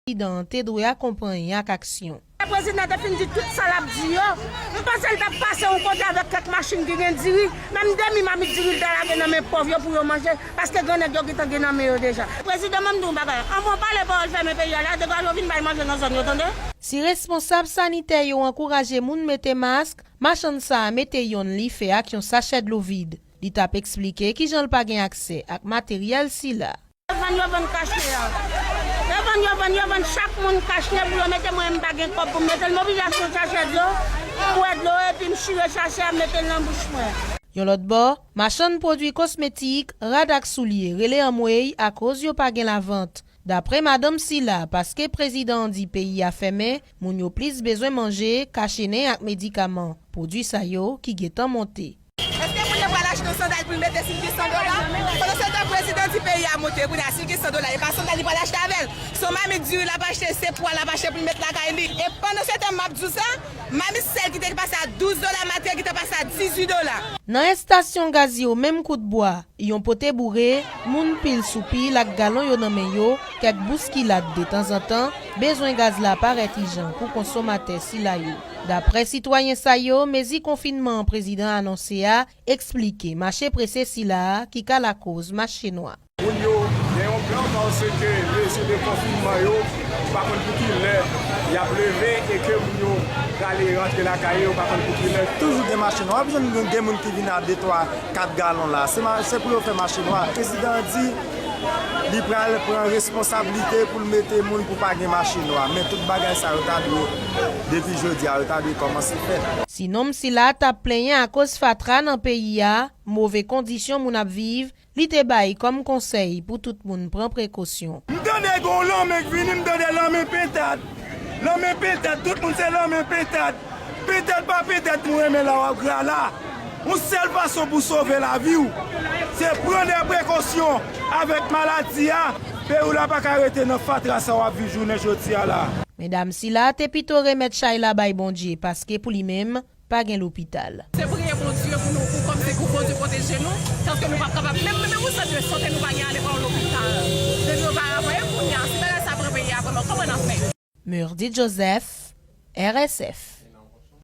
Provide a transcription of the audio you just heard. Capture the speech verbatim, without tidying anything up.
prezidan an te dwe akonpaye ak aksyon. Lè prezidan te fin di tout sa l ap di yo, m panse l t ap pase yon kote avèk kèk machin ki gen diri, menm demi mamit diri l ta lage nan men pòv yo pou yo manje, paske grannèg yo gentan gen nan men yo deja. Prezidan, ban m di w yon bagay, anvan w pale pawòl fèmen peyi a la, degaje w vin bay manje nan zòn yo, tande? Si responsab sanitè yo ankouraje moun mete mask, machann sa a mete yonn li fè ak yon sachè dlo vid. Li t ap eksplike kijan l pa gen aksè ak materyèl sila. Yo vann, yo vann kachne a. Yo vann, yo vann, yo vann chak moun kachne pou yo mete, mwen m pa gen kòb pou m mete l, m oblije achte yon sachè dlo, m bwè dlo epi m chire sachè a, m mete l nan bouch mwen. Yon lòt bò, machann pwodui kosmetik, rad ak soulye rele anmwey akoz yo pa gen lavant. Daprè madanm sila, paske prezidan an di peyi a fèmen, moun yo plis bezwen manje, kache nen ak medikaman. Pwodui sa yo ki gentan monte. Èske moun nan pral achte yon sandal pou l mete si l gen san dola? Pandan se tan prezidan di peyi a monte, kounye a si l gen san dola, e pa sandal li pral achte avè l. Se yon mamit diri l ap achte, se pwa l ap achte pou l met lakay li. E pandan se tan m ap di w sa, mamit sèl ki te pase a douz dola, materyèl ki te pase a dizuit dola. Nan estasyon gaz yo, menm kout bwa, yon pote boure, moun pil sou pil ak galon yo nan men yo, kèk bouskilad detanzantan, bezwen gaz la parèt ijan pou konsomatè sila yo. Daprè sitwayen sa yo, mezi konfinman an prezidan anonse a eksplike mache prese sila a ki ka lakoz mache nwa. Moun yo gen yon plan paske mezi de konfinman yo pa konn pou ki lè y ap leve e ke moun yo prale rantre lakay yo pa konn pou ki lè. Toujou gen mache nwa. W ap jwenn gen moun ki vin a de, twa, kat galon la. Se ma-, se pou yo fè mache nwa. Prezidan an di li pral pran responsablite pou l mete moun pou pa gen mache nwa. Men tout bagay sa yo ta dwe, depi jodi a, yo ta dwe kòmanse fèt. Si nonm sila t ap plenyen akoz fatra nan peyi a, move kondisyon moun ap viv, li te bay kòm konsèy pou tout moun pran prekosyon. M tande gen yon lanmen k vini, m tande lanmen pentad. Lanmen pentad, tout moun se lanmen pentad. Pentad pa pentad, nou renmen la w ap gra la. Yon sèl fason pou sove lavi w, se pran de prekosyon avèk maladi a. Peyi w la pa ka rete nan fatra sa w ap viv jounen jodi a la. Medam sila te pito remèt chay la bay Bondye, paske pou li menm, pa gen lopital. Se priye Bondye pou nou, pou kòmsi pou Bondye pwoteje nou, paske nou p ap kapab, menm, menm yon sant de sante nou pa gen ale pa yon lopital. Depi yo pa ranvwaye kounye a, si bagay sa pran peyi a vrèman, kòman n ap fè? Murdy Joseph, R S F.